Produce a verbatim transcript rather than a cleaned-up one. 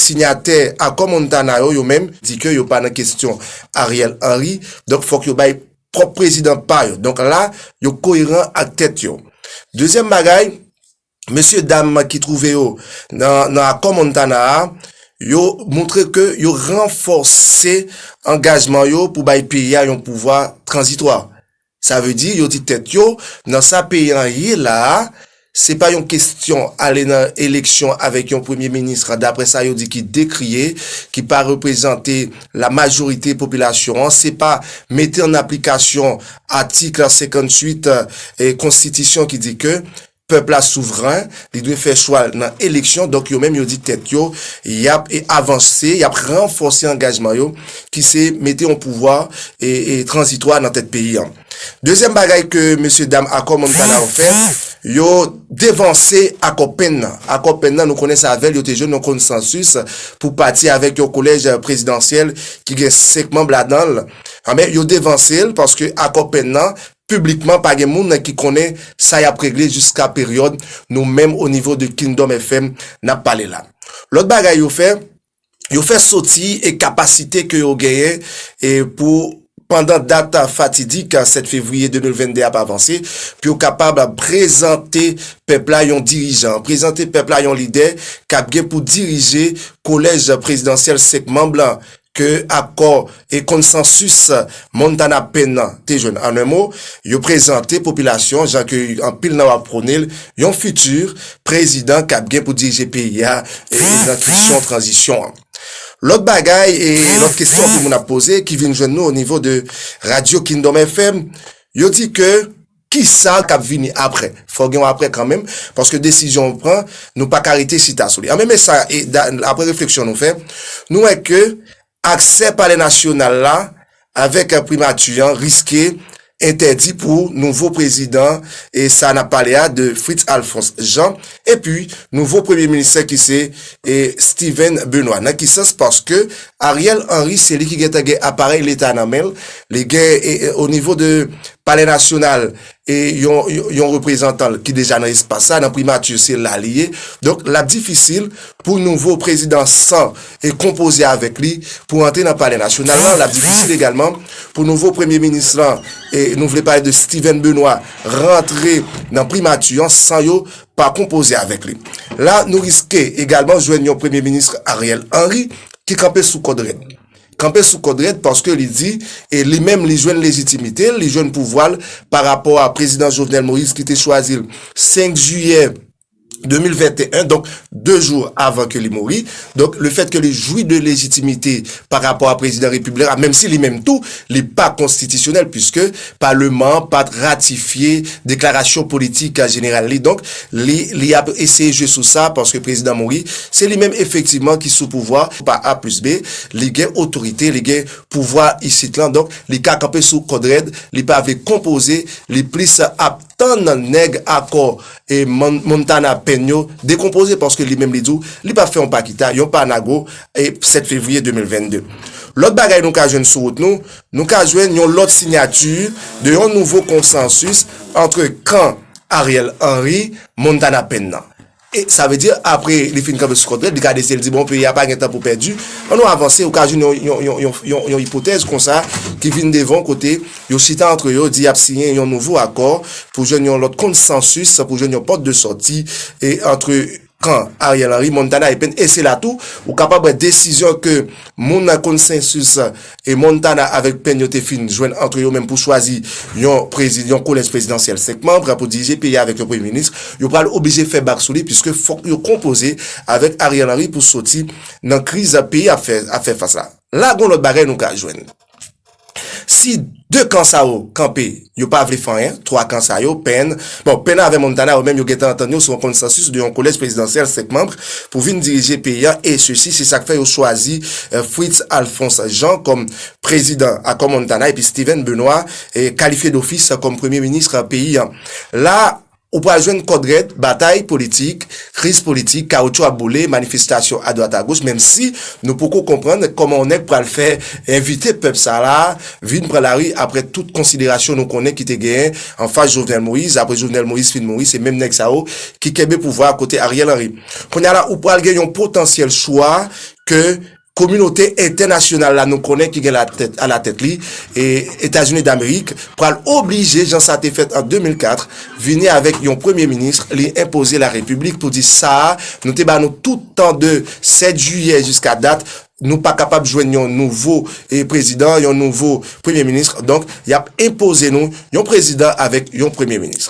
sinyatè akò Montana yo, yo menm, di ke yo pa nan kesyon Ariel Henry. Donk, fòk yo bay pwòp prezidan pa yo. Donk, la, yo koyeran ak tèt yo. Dezyèm bagay, mesye dam ki twouve yo nan, nan akò Montana a, yo montre ke yo ranfòse angajman yo pou bay peyi a yon pouvwa tranzitwa. Sa vle di, yo di tèt yo, nan sa peyi an ye la a, se pa yon kesyon ale nan eleksyon avèk yon premye minis, daprè sa yo di ki dekriye, ki pa reprezante la majorite popilasyon an, se pa mete an aplikasyon atik senkantuit, e, konstitisyon ki di ke pèp la souvren, li dwe fè chwa l nan eleksyon. Donk, yo menm, yo di tèt yo, y ap, e, avanse, y ap ranfòse angajman yo, ki se mete yon pouvwa, e, e, tranzitwa nan tèt peyi an. Dezyèm bagay ke mesye dam akò Montana yo fè, yo devanse akò Penn nan. Akò Penn nan, nou konnen se avè l yo te jwenn yon konsansis pou pati avèk yon kolèj prezidansyèl ki gen senk manm ladan l. Anben, yo devanse l paske akò Penn nan, piblikman, pa gen moun ki konnen sa y ap regle jiska peryòd nou menm o nivo de Kingdom F M n ap pale la. Lòt bagay yo fè, yo fè soti e kapasite ke yo genyen e pou pandan dat fatidik sèt fevriye de mil venndè ap avanse, pou yo kapab prezante pèp la yon dirijan, prezante pèp la yon lidè k ap gen pou dirije kolèj prezidansyèl senk manm lan ke akò e konsansis Montana Penn nan te jwenn. An en mo, yo prezante popilasyon, jan ke anpil nan yo ap pwone l, yon fiti prezidan k ap gen pou dirije peyi a e nan kesyon tranzisyon an. Lòt bagay e lòt kesyon ke moun ap poze ki vin jwenn nou o nivo de radyo Kingdom F M, yo di ke kisa k ap vini apre? Fò gen yon apre kanmenm, paske desizyon yo pran, nou pa ka rete chita sou li. An menm sa, e da- apre refleksyon nou fè, nou wè ke aksè Palè Nasyonal la avèk primati an riske entèdi pou nouvo prezidan, e sa n ap pale a de Fritz Alphonse Jean, epi nouvo premye minis ki se, e, Steven Benoît. Nan ki sans? Paske Ariel Henry se li ki gentan gen aparèy leta nan men l, li gen, e, e, o nivo de Palè Nasyonal, e yon, yon, yon reprezantan ki deja nan espas sa, nan primati se la li ye. Donk, l ap difisil pou nouvo prezidan san e konpoze avèk li pou antre nan Palè Nasyonal lan. L ap difisil egalman pou nouvo premye minis lan, e nou vle pale de Steven Benoît, rantre nan primati an san yo pa konpoze avèk li. La, nou riske egalman jwenn yon premye minis Ariel Henry ki kanpe sou kòd rèd. Kanpe sou kòd rèd paske li di, e li menm, li jwenn lejitimite l, li jwenn pouvwa l pa rapò a prezidan Jovenel Moïse ki te chwazi l senk jiyè de mil venteyen, donk de jou avan ke li mouri. Donk, le fèt ke li jwi de lejitimite pa rapò a prezidan repiblik la, menm si li menm tou, li pa konstitisyonèl, piske paleman an pa t ratifye deklarasyon politik jeneral li. Donk, li, li ap eseye jwe sou sa, paske prezidan mouri, se li menm efektivman ki sou pouvwa, pa A plis B, li gen otorite, li gen pouvwa isit lan, donk, li ka kanpe sou kòd rèd, li pa vle konpoze, li plis ap tann nèg akò e Mon- Montana Penn yo dekonpoze, paske li menm li di w, li pa fè yon pa kita, yon pa nago, e sèt fevriye de mil vennde. Lòt bagay nou ka jwenn sou wout nou, nou ka jwenn yon lòt sinyati de yon nouvo konsansis antre kan Ariel Henry, Montana Penn nan. E sa vle di, apre li fin kanpe sou kòd rèd, li ka deside, li di, bon, peyi a pa gen tan pou pèdi. An nou avanse, ou ka jwenn yon, yon, yon, yon, yon, yon ipotèz konsa ki vin devan kote yo chita antre yo, di y ap siyen yon nouvo akò pou jwenn yon lòt konsansis, pou jwenn yon pòt de sòti e antre kan Ariel Henry, Montana e Penn. E se la tou, ou kapab wè desizyon ke moun nan konsansis e Montana avèk Penn yo te fin jwenn antre yo menm pou chwazi yon prezidan, yon kolèj prezidansyèl senk manm pou dirije peyi a avèk yon premye minis, yo pral oblije fè bak sou li, piske fòk yo konpoze avèk Ariel Henry pou soti nan kriz peyi a ap fè, ap fè fas la. La, gon lòt bagay nou ka jwenn. Si de kan sa yo kanpe, yo pa vle fè anyen, twa kan sa yo, Penn, bon, Penn avè Montana, yo menm yo gentan antann yo sou yon konsansis de yon kolèj prezidansyèl senk manm pou vin dirije peyi a, e sesi, se sa k fè yo chwazi, eh, Fritz Alphonse Jean kòm prezidan akò Montana, epi Steven Benoît, eh, kalifye dofis kòm premye minis peyi a. La, ou pral jwenn kòdrèd, batay politik, kriz politik, kawotchou ap boule, manifestasyon adwat agoch, menm si nou poko konprann kòman yon nèg pral fè envite pèp sa la vin pran lari apre tout konsiderasyon nou konnen ki te genyen anfas Jovenel Moïse, apre Jovenel Moïse fin mouri, se menm nèg sa yo ki kenbe pouvwa a kote Ariel Henry. Kounye a la, ou pral gen yon potansyèl chwa ke kominote entènasyonal la nou konnen ki gen latèt, alatèt li, e Etazini Damerik, pral oblije, jan sa te fèt an de mil kat, vini avèk yon premye minis, li enpoze larepiblik pou di sa a, nou te ba nou tout tan de sèt jiyè jiska dat, nou pa kapab jwenn yon nouvo e prezidan, yon nouvo premye minis. Donk, y ap enpoze nou yon prezidan avèk yon premye minis.